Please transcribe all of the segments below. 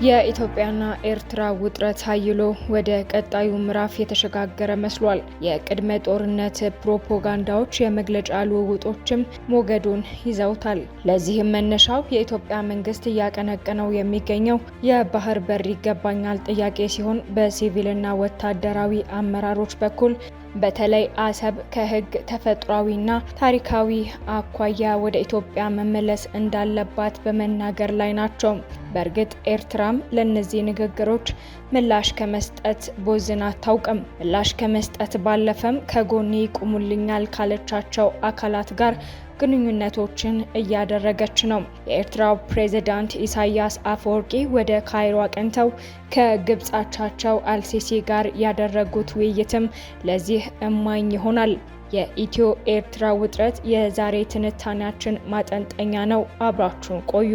የኢትዮጵያና ኤርትራ ውጥረት አይሎ ወደ ቀጣዩ ምዕራፍ የተሸጋገረ መስሏል። የቅድመ ጦርነት ፕሮፓጋንዳዎች፣ የመግለጫ ልውውጦችም ሞገዱን ይዘውታል። ለዚህም መነሻው የኢትዮጵያ መንግስት እያቀነቀነው የሚገኘው የባህር በር ይገባኛል ጥያቄ ሲሆን፣ በሲቪልና ወታደራዊ አመራሮች በኩል በተለይ አሰብ ከሕግ፣ ተፈጥሯዊና ታሪካዊ አኳያ ወደ ኢትዮጵያ መመለስ እንዳለባት በመናገር ላይ ናቸው። በእርግጥ ኤርትራም ለእነዚህ ንግግሮች ምላሽ ከመስጠት ቦዝና አታውቅም። ምላሽ ከመስጠት ባለፈም ከጎኔ ይቆሙልኛል ካለቻቸው አካላት ጋር ግንኙነቶችን እያደረገች ነው። የኤርትራው ፕሬዝዳንት ኢሳያስ አፈወርቂ ወደ ካይሮ አቅንተው ከግብጽ አቻቸው አልሲሲ ጋር ያደረጉት ውይይትም ለዚህ እማኝ ይሆናል። የኢትዮ ኤርትራ ውጥረት የዛሬ ትንታኔያችን ማጠንጠኛ ነው። አብራችሁን ቆዩ።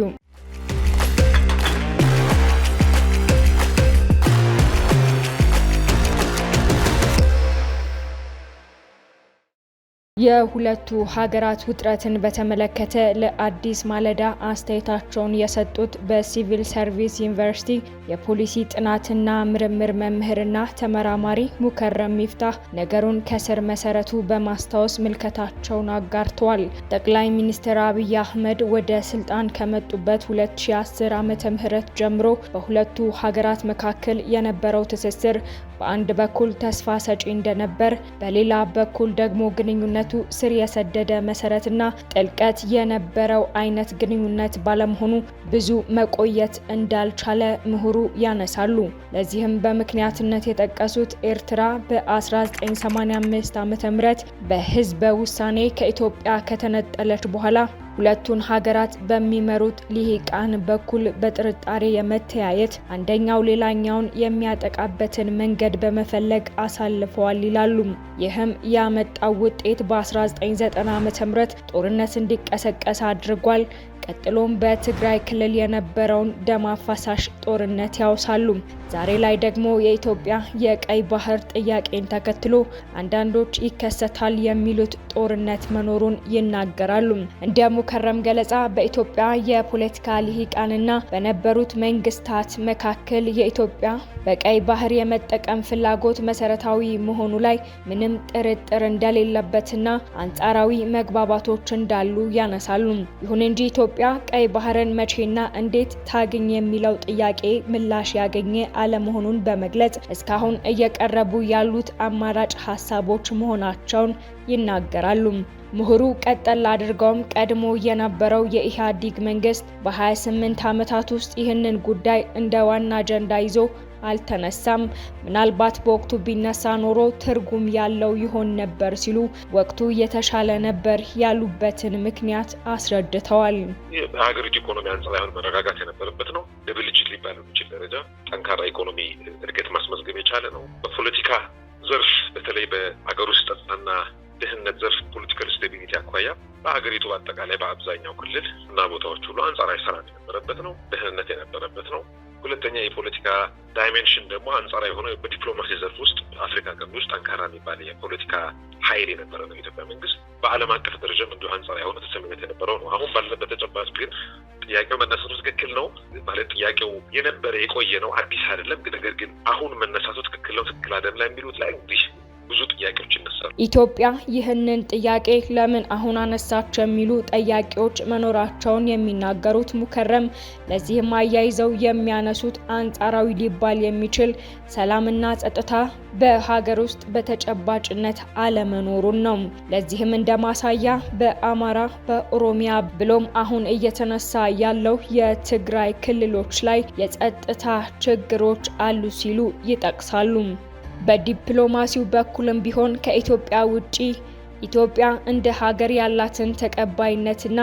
የሁለቱ ሀገራት ውጥረትን በተመለከተ ለአዲስ ማለዳ አስተያየታቸውን የሰጡት በሲቪል ሰርቪስ ዩኒቨርሲቲ የፖሊሲ ጥናትና ምርምር መምህርና ተመራማሪ ሙከረም ሚፍታህ ነገሩን ከስር መሰረቱ በማስታወስ ምልከታቸውን አጋርተዋል። ጠቅላይ ሚኒስትር አብይ አህመድ ወደ ስልጣን ከመጡበት 2010 ዓመተ ምህረት ጀምሮ በሁለቱ ሀገራት መካከል የነበረው ትስስር በአንድ በኩል ተስፋ ሰጪ እንደነበር፣ በሌላ በኩል ደግሞ ግንኙነቱ ስር የሰደደ መሰረትና ጥልቀት የነበረው አይነት ግንኙነት ባለመሆኑ ብዙ መቆየት እንዳልቻለ ምሁሩ ያነሳሉ። ለዚህም በምክንያትነት የጠቀሱት ኤርትራ በ1985 ዓ.ም በህዝበ ውሳኔ ከኢትዮጵያ ከተነጠለች በኋላ ሁለቱን ሀገራት በሚመሩት ልሂቃን በኩል በጥርጣሬ የመተያየት፣ አንደኛው ሌላኛውን የሚያጠቃበትን መንገድ በመፈለግ አሳልፈዋል ይላሉ። ይህም ያመጣው ውጤት በ1990 ዓ.ም ጦርነት እንዲቀሰቀስ አድርጓል። ቀጥሎም በትግራይ ክልል የነበረውን ደም አፋሳሽ ጦርነት ያውሳሉ። ዛሬ ላይ ደግሞ የኢትዮጵያ የቀይ ባህር ጥያቄን ተከትሎ አንዳንዶች ይከሰታል የሚሉት ጦርነት መኖሩን ይናገራሉ። እንደ ሙከረም ገለጻ በኢትዮጵያ የፖለቲካ ልሂቃንና በነበሩት መንግስታት መካከል የኢትዮጵያ በቀይ ባህር የመጠቀም ፍላጎት መሰረታዊ መሆኑ ላይ ምንም ጥርጥር እንደሌለበትና አንጻራዊ መግባባቶች እንዳሉ ያነሳሉ። ይሁን እንጂ ኢትዮጵያ ቀይ ባህርን መቼና እንዴት ታግኝ የሚለው ጥያቄ ምላሽ ያገኘ አለመሆኑን በመግለጽ እስካሁን እየቀረቡ ያሉት አማራጭ ሀሳቦች መሆናቸውን ይናገራሉ። ምሁሩ ቀጠል አድርገውም ቀድሞ የነበረው የኢህአዴግ መንግስት በ28 ዓመታት ውስጥ ይህንን ጉዳይ እንደ ዋና አጀንዳ ይዞ አልተነሳም። ምናልባት በወቅቱ ቢነሳ ኖሮ ትርጉም ያለው ይሆን ነበር ሲሉ ወቅቱ የተሻለ ነበር ያሉበትን ምክንያት አስረድተዋል። በሀገሪቱ ኢኮኖሚ አንጻር አሁን መረጋጋት የነበረበት ነው። Double digit ሊባል የሚችል ደረጃ ጠንካራ ኢኮኖሚ እድገት ማስመዝገብ የቻለ ነው። በፖለቲካ ዘርፍ፣ በተለይ በሀገር ውስጥ ጸጥታና ደህንነት ዘርፍ political stability አኳያ በሀገሪቱ በአጠቃላይ በአብዛኛው ክልል እና ቦታዎች ሁሉ አንጻራዊ ሰላም የነበረበት ነው። ደህንነት የነበረበት ነው። ሁለተኛ የፖለቲካ dimension ደግሞ አንጻራዊ የሆነ በዲፕሎማሲ ዘርፍ ውስጥ አፍሪካ ቀንድ ውስጥ ጠንካራ የሚባል የፖለቲካ ኃይል የነበረ ነው የኢትዮጵያ መንግስት። በዓለም አቀፍ ደረጃም እንዲሁ አንጻራዊ የሆነ ተሰሚነት የነበረው ነው። አሁን ባለበት ተጨባጭ ግን ጥያቄው መነሳቱ ትክክል ነው። ማለት ጥያቄው የነበረ የቆየ ነው፣ አዲስ አይደለም። ነገር ግን አሁን መነሳቱ ትክክል ነው፣ ትክክል አይደለም የሚሉት ላይ እንግዲህ ብዙ ጥያቄዎች ይነሳሉ። ኢትዮጵያ ይህንን ጥያቄ ለምን አሁን አነሳች የሚሉ ጠያቂዎች መኖራቸውን የሚናገሩት ሙከረም ለዚህም አያይዘው የሚያነሱት አንጻራዊ ሊባል የሚችል ሰላምና ጸጥታ በሀገር ውስጥ በተጨባጭነት አለመኖሩን ነው። ለዚህም እንደ ማሳያ በአማራ፣ በኦሮሚያ ብሎም አሁን እየተነሳ ያለው የትግራይ ክልሎች ላይ የጸጥታ ችግሮች አሉ ሲሉ ይጠቅሳሉ። በዲፕሎማሲው በኩልም ቢሆን ከኢትዮጵያ ውጪ ኢትዮጵያ እንደ ሀገር ያላትን ተቀባይነትና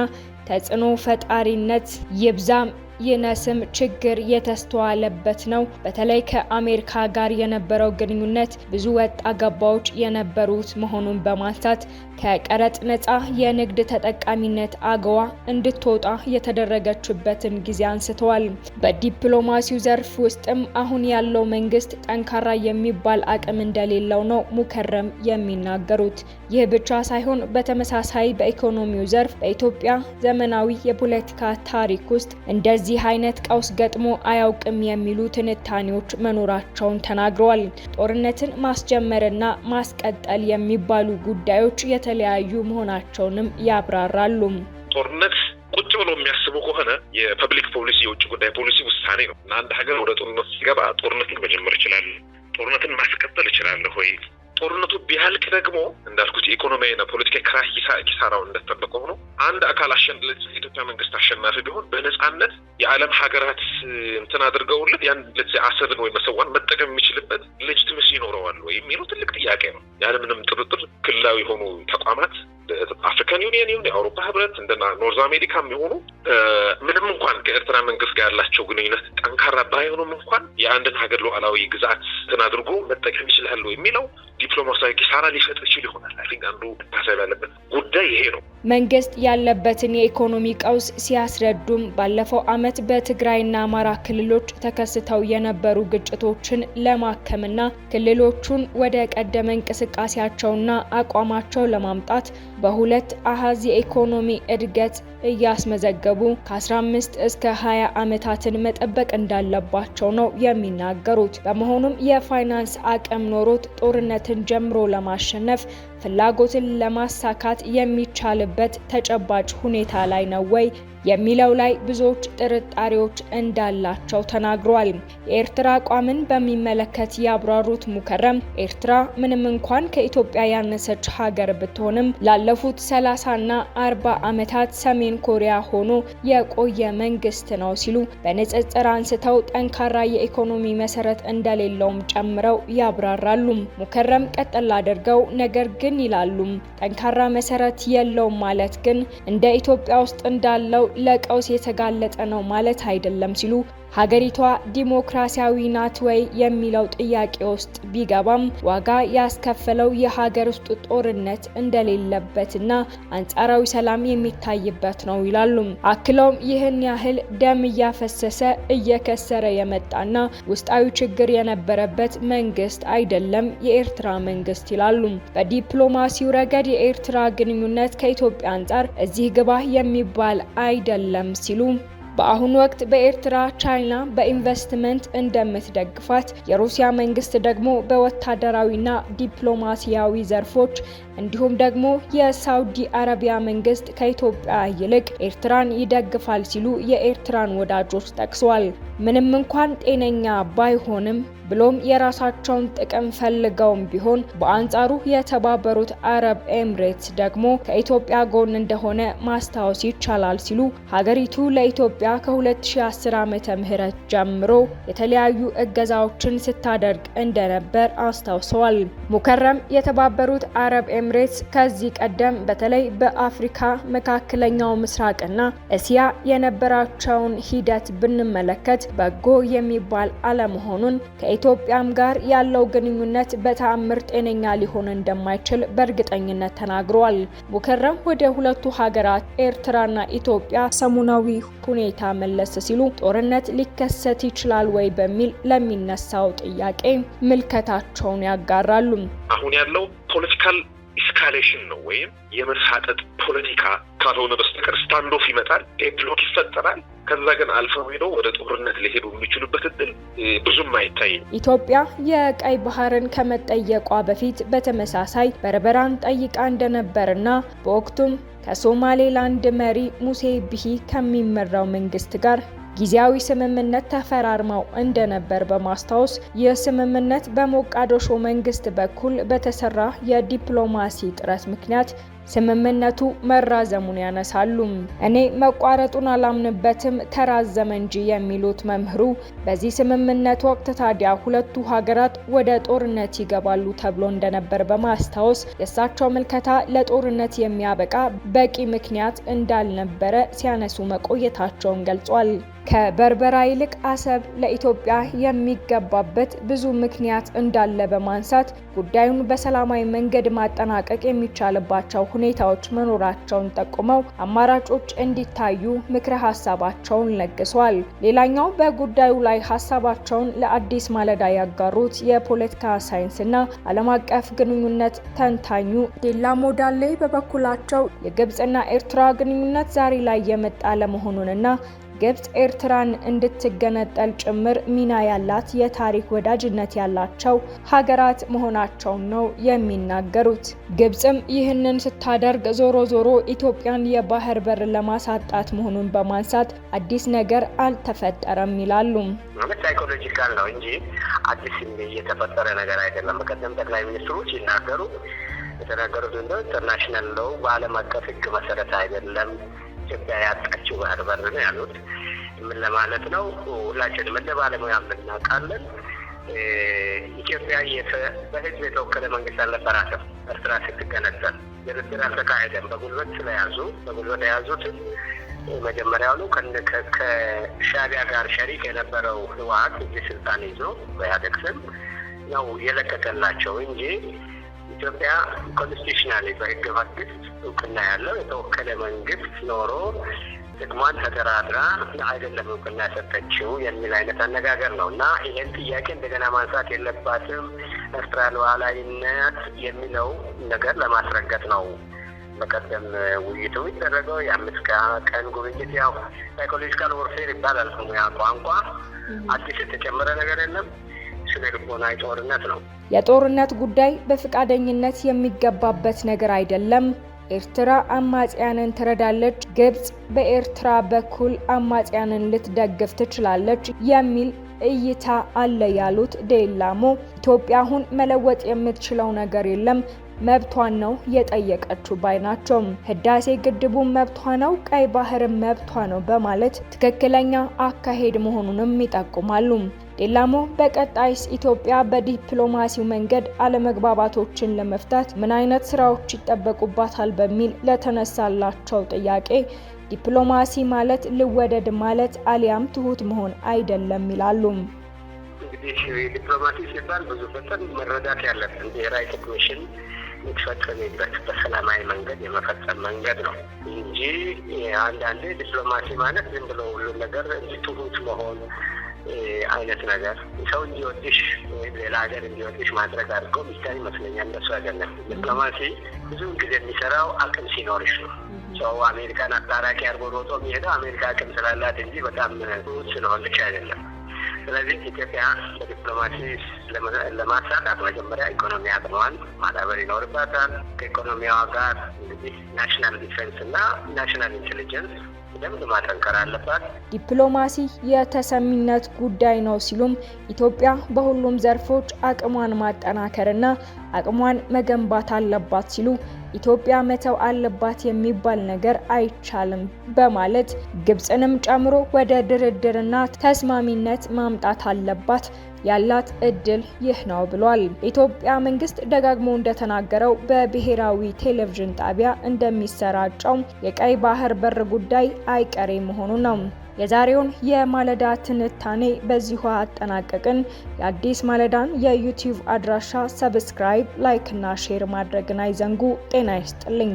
ተጽዕኖ ፈጣሪነት ይብዛም ይነስም ችግር የተስተዋለበት ነው። በተለይ ከአሜሪካ ጋር የነበረው ግንኙነት ብዙ ወጣ ገባዎች የነበሩት መሆኑን በማንሳት ከቀረጥ ነፃ የንግድ ተጠቃሚነት አገዋ እንድትወጣ የተደረገችበትን ጊዜ አንስተዋል። በዲፕሎማሲው ዘርፍ ውስጥም አሁን ያለው መንግስት ጠንካራ የሚባል አቅም እንደሌለው ነው ሙከረም የሚናገሩት። ይህ ብቻ ሳይሆን በተመሳሳይ በኢኮኖሚው ዘርፍ በኢትዮጵያ ዘመናዊ የፖለቲካ ታሪክ ውስጥ እንደዚህ አይነት ቀውስ ገጥሞ አያውቅም የሚሉ ትንታኔዎች መኖራቸውን ተናግረዋል። ጦርነትን ማስጀመርና ማስቀጠል የሚባሉ ጉዳዮች የተለያዩ መሆናቸውንም ያብራራሉ። ጦርነት ቁጭ ብሎ የሚያስቡ ከሆነ የ public policy፣ የውጭ ጉዳይ ፖሊሲ ውሳኔ ነው እና አንድ ሀገር ወደ ጦርነት ሲገባ ጦርነትን መጀመር ይችላል፣ ጦርነትን ማስቀጠል ይችላለሁ ወይ፣ ጦርነቱ ቢያልቅ ደግሞ እንዳልኩት የኢኮኖሚያዊና ፖለቲካዊ ኪሳራው እንደተጠበቀ ሆኖ አንድ አካል የኢትዮጵያ መንግስት አሸናፊ ቢሆን በነፃነት የዓለም ሀገራት እንትን አድርገውለት ያን አሰብን ወይ መሰዋን መጠቀም የሚችልበት legitimacy ይኖረዋል ወይ የሚለው ትልቅ ጥያቄ ነው። ያለምንም ጥርጥር ክልላዊ የሆኑ ተቋማት African Union ይሁን የአውሮፓ ህብረት እንደ North America የሚሆኑ ምንም እንኳን ከኤርትራ መንግስት ጋር ያላቸው ግንኙነት ጠንካራ ባይሆኑም እንኳን የአንድን ሀገር ሉዓላዊ ግዛት እንትን አድርጎ መጠቀም ይችላሉ የሚለው ዲፕሎማሲያዊ ኪሳራ ሊፈጥር ይችል ይሆናል። I think አንዱ መታሰብ ያለበት ጉዳይ ይሄ ነው። መንግስት ያለበትን የኢኮኖሚ ቀውስ ሲያስረዱም ባለፈው ዓመት በትግራይና አማራ ክልሎች ተከስተው የነበሩ ግጭቶችን ለማከምና ክልሎቹን ወደ ቀደመ እንቅስቃሴያቸውና አቋማቸው ለማምጣት በሁለት አሃዝ የኢኮኖሚ እድገት እያስመዘገቡ ከ15 እስከ 20 ዓመታትን መጠበቅ እንዳለባቸው ነው የሚናገሩት። በመሆኑም የፋይናንስ አቅም ኖሮት ጦርነትን ጀምሮ ለማሸነፍ ፍላጎትን ለማሳካት የሚቻልበት ተጨባጭ ሁኔታ ላይ ነው ወይ የሚለው ላይ ብዙዎች ጥርጣሬዎች እንዳላቸው ተናግረዋል። የኤርትራ አቋምን በሚመለከት ያብራሩት ሙከረም ኤርትራ ምንም እንኳን ከኢትዮጵያ ያነሰች ሀገር ብትሆንም ላለፉት 30ና 40 ዓመታት ሰሜን ኮሪያ ሆኖ የቆየ መንግስት ነው ሲሉ በንጽጽር አንስተው ጠንካራ የኢኮኖሚ መሰረት እንደሌለውም ጨምረው ያብራራሉ። ሙከረም ቀጠል አድርገው ነገር ግን ይላሉ፣ ጠንካራ መሰረት የለውም ማለት ግን እንደ ኢትዮጵያ ውስጥ እንዳለው ለቀውስ የተጋለጠ ነው ማለት አይደለም ሲሉ ሀገሪቷ ዲሞክራሲያዊ ናት ወይ የሚለው ጥያቄ ውስጥ ቢገባም ዋጋ ያስከፈለው የሀገር ውስጥ ጦርነት እንደሌለበትና አንጻራዊ ሰላም የሚታይበት ነው ይላሉ። አክለውም ይህን ያህል ደም እያፈሰሰ እየከሰረ የመጣና ውስጣዊ ችግር የነበረበት መንግስት አይደለም የኤርትራ መንግስት ይላሉ። በዲፕሎማሲው ረገድ የኤርትራ ግንኙነት ከኢትዮጵያ አንጻር እዚህ ግባ የሚባል አይደለም ሲሉ በአሁኑ ወቅት በኤርትራ ቻይና በኢንቨስትመንት እንደምትደግፋት፣ የሩሲያ መንግስት ደግሞ በወታደራዊና ዲፕሎማሲያዊ ዘርፎች እንዲሁም ደግሞ የሳውዲ አረቢያ መንግስት ከኢትዮጵያ ይልቅ ኤርትራን ይደግፋል ሲሉ የኤርትራን ወዳጆች ጠቅሰዋል። ምንም እንኳን ጤነኛ ባይሆንም ብሎም የራሳቸውን ጥቅም ፈልገውም ቢሆን በአንጻሩ የተባበሩት አረብ ኤምሬትስ ደግሞ ከኢትዮጵያ ጎን እንደሆነ ማስታወስ ይቻላል ሲሉ ሀገሪቱ ለኢትዮጵያ ከ2010 ዓመተ ምህረት ጀምሮ የተለያዩ እገዛዎችን ስታደርግ እንደነበር አስታውሰዋል። ሙከረም የተባበሩት አረብ ኤምሬትስ ከዚህ ቀደም በተለይ በአፍሪካ፣ መካከለኛው ምስራቅና እስያ የነበራቸውን ሂደት ብንመለከት በጎ የሚባል አለመሆኑን ከኢትዮጵያም ጋር ያለው ግንኙነት በተአምር ጤነኛ ሊሆን እንደማይችል በእርግጠኝነት ተናግረዋል። ሙከረም ወደ ሁለቱ ሀገራት ኤርትራና ኢትዮጵያ ሰሞናዊ ሁኔታ መለስ ሲሉ ጦርነት ሊከሰት ይችላል ወይ በሚል ለሚነሳው ጥያቄ ምልከታቸውን ያጋራሉ። አሁን ያለው political escalation ነው ወይም የመፋጠጥ ፖለቲካ ካልሆነ በስተቀር standoff ይመጣል፣ deadlock ይፈጠራል። ከዛ ግን አልፈው ሄደው ወደ ጦርነት ሊሄዱ የሚችሉበት እድል ብዙም አይታይም። ኢትዮጵያ የቀይ ባህርን ከመጠየቋ በፊት በተመሳሳይ በርበራን ጠይቃ እንደነበርና በወቅቱም ከሶማሌላንድ መሪ ሙሴ ቢሂ ከሚመራው መንግስት ጋር ጊዜያዊ ስምምነት ተፈራርመው እንደነበር በማስታወስ ይህ ስምምነት በሞቃዲሾ መንግስት በኩል በተሰራ የዲፕሎማሲ ጥረት ምክንያት ስምምነቱ መራዘሙን ያነሳሉ። እኔ መቋረጡን አላምንበትም፣ ተራዘመ እንጂ የሚሉት መምህሩ በዚህ ስምምነት ወቅት ታዲያ ሁለቱ ሀገራት ወደ ጦርነት ይገባሉ ተብሎ እንደነበር በማስታወስ የእሳቸው ምልከታ ለጦርነት የሚያበቃ በቂ ምክንያት እንዳልነበረ ሲያነሱ መቆየታቸውን ገልጿል። ከበርበራ ይልቅ አሰብ ለኢትዮጵያ የሚገባበት ብዙ ምክንያት እንዳለ በማንሳት ጉዳዩን በሰላማዊ መንገድ ማጠናቀቅ የሚቻልባቸው ሁኔታዎች መኖራቸውን ጠቁመው አማራጮች እንዲታዩ ምክረ ሀሳባቸውን ለግሰዋል። ሌላኛው በጉዳዩ ላይ ሀሳባቸውን ለአዲስ ማለዳ ያጋሩት የፖለቲካ ሳይንስና ዓለም አቀፍ ግንኙነት ተንታኙ ዴላሞ ዳሌ በበኩላቸው የግብጽና ኤርትራ ግንኙነት ዛሬ ላይ የመጣ አለመሆኑንና ግብጽ ኤርትራን እንድትገነጠል ጭምር ሚና ያላት የታሪክ ወዳጅነት ያላቸው ሀገራት መሆናቸውን ነው የሚናገሩት። ግብጽም ይህንን ስታደርግ ዞሮ ዞሮ ኢትዮጵያን የባህር በር ለማሳጣት መሆኑን በማንሳት አዲስ ነገር አልተፈጠረም ይላሉ። ማለት psychological ነው እንጂ አዲስ እየተፈጠረ ነገር አይደለም። በቀደም ጠቅላይ ሚኒስትሩ ሲናገሩ የተናገሩት እንደው international law በዓለም አቀፍ ሕግ መሰረት አይደለም ኢትዮጵያ ያጣችው ባህር በር ነው ያሉት። ምን ለማለት ነው? ሁላችንም እንደ ባለሙያ እናውቃለን። ኢትዮጵያ በህዝብ የተወከለ መንግስት አልነበራትም። ኤርትራ ስትገነጠል ድርድር አልተካሄደም። በጉልበት ስለያዙ በጉልበት የያዙትን መጀመሪያውኑ ከሻዕቢያ ጋር ሸሪክ የነበረው ህወሓት እዚህ ስልጣን ይዞ በኢህአዴግ ስም ነው የለቀቀላቸው እንጂ ኢትዮጵያ constitutionally በህገ መንግስት እውቅና ያለው የተወከለ መንግስት ኖሮ ጥቅሟን ተደራድራ አይደለም እውቅና ሰጠችው የሚል አይነት አነጋገር ነው። እና ይሄን ጥያቄ እንደገና ማንሳት የለባትም ኤርትራ ሉዓላዊነት የሚለው ነገር ለማስረገጥ ነው። በቀደም ውይይቱ የሚደረገው የ5 ቀን ጉብኝት ያው psychological warfare ይባላል በሙያ ቋንቋ። አዲስ የተጨመረ ነገር የለም። ስነ ልቦናዊ ጦርነት ነው። የጦርነት ጉዳይ በፈቃደኝነት የሚገባበት ነገር አይደለም። ኤርትራ አማጽያንን ትረዳለች፣ ግብጽ በኤርትራ በኩል አማጽያንን ልትደግፍ ትችላለች የሚል እይታ አለ ያሉት ዴላሞ ኢትዮጵያ አሁን መለወጥ የምትችለው ነገር የለም፣ መብቷን ነው የጠየቀችው ባይ ናቸው። ህዳሴ ግድቡን መብቷ ነው፣ ቀይ ባህርም መብቷ ነው በማለት ትክክለኛ አካሄድ መሆኑንም ይጠቁማሉ። ዴላሞ በቀጣይስ ኢትዮጵያ በዲፕሎማሲው መንገድ አለመግባባቶችን ለመፍታት ምን አይነት ስራዎች ይጠበቁባታል በሚል ለተነሳላቸው ጥያቄ ዲፕሎማሲ ማለት ልወደድ ማለት አሊያም ትሁት መሆን አይደለም ይላሉ። እንግዲህ ዲፕሎማሲ ሲባል ብዙ በጣም መረዳት ያለብን ብሔራዊ ጥቅምሽን የምትፈጽሚበት በሰላማዊ መንገድ የመፈጸም መንገድ ነው እንጂ አንዳንዴ ዲፕሎማሲ ማለት ዝም ብሎ ሁሉን ነገር ትሁት መሆን አይነት ነገር፣ ሰው እንዲወድሽ ወይም ሌላ ሀገር እንዲወድሽ ማድረግ አድርገው የሚታይ ይመስለኛል። እንደሱ አይደለም። ዲፕሎማሲ ብዙውን ጊዜ የሚሰራው አቅም ሲኖርሽ ነው። ሰው አሜሪካን አስታራቂ አድርጎ ሮጦ የሚሄደው አሜሪካ አቅም ስላላት እንጂ በጣም ትሁት ስለሆነች አይደለም። ስለዚህ ኢትዮጵያ በዲፕሎማሲ ለማሳካት መጀመሪያ ኢኮኖሚ አቅሟን ማዳበር ይኖርባታል። ከኢኮኖሚዋ ጋር እንግዲህ national defense እና national intelligence በደንብ ማጠንከር አለባት። ዲፕሎማሲ የተሰሚነት ጉዳይ ነው ሲሉም ኢትዮጵያ በሁሉም ዘርፎች አቅሟን ማጠናከርና አቅሟን መገንባት አለባት ሲሉ ኢትዮጵያ መተው አለባት የሚባል ነገር አይቻልም በማለት ግብጽንም ጨምሮ ወደ ድርድርና ተስማሚነት ማምጣት አለባት፣ ያላት እድል ይህ ነው ብሏል። የኢትዮጵያ መንግስት ደጋግሞ እንደተናገረው በብሔራዊ ቴሌቪዥን ጣቢያ እንደሚሰራጨው የቀይ ባህር በር ጉዳይ አይቀሬ መሆኑ ነው። የዛሬውን የማለዳ ትንታኔ በዚሁ አጠናቀቅን። የአዲስ ማለዳን የ YouTube አድራሻ subscribe፣ like እና share ማድረግን አይዘንጉ። ጤና ይስጥልኝ።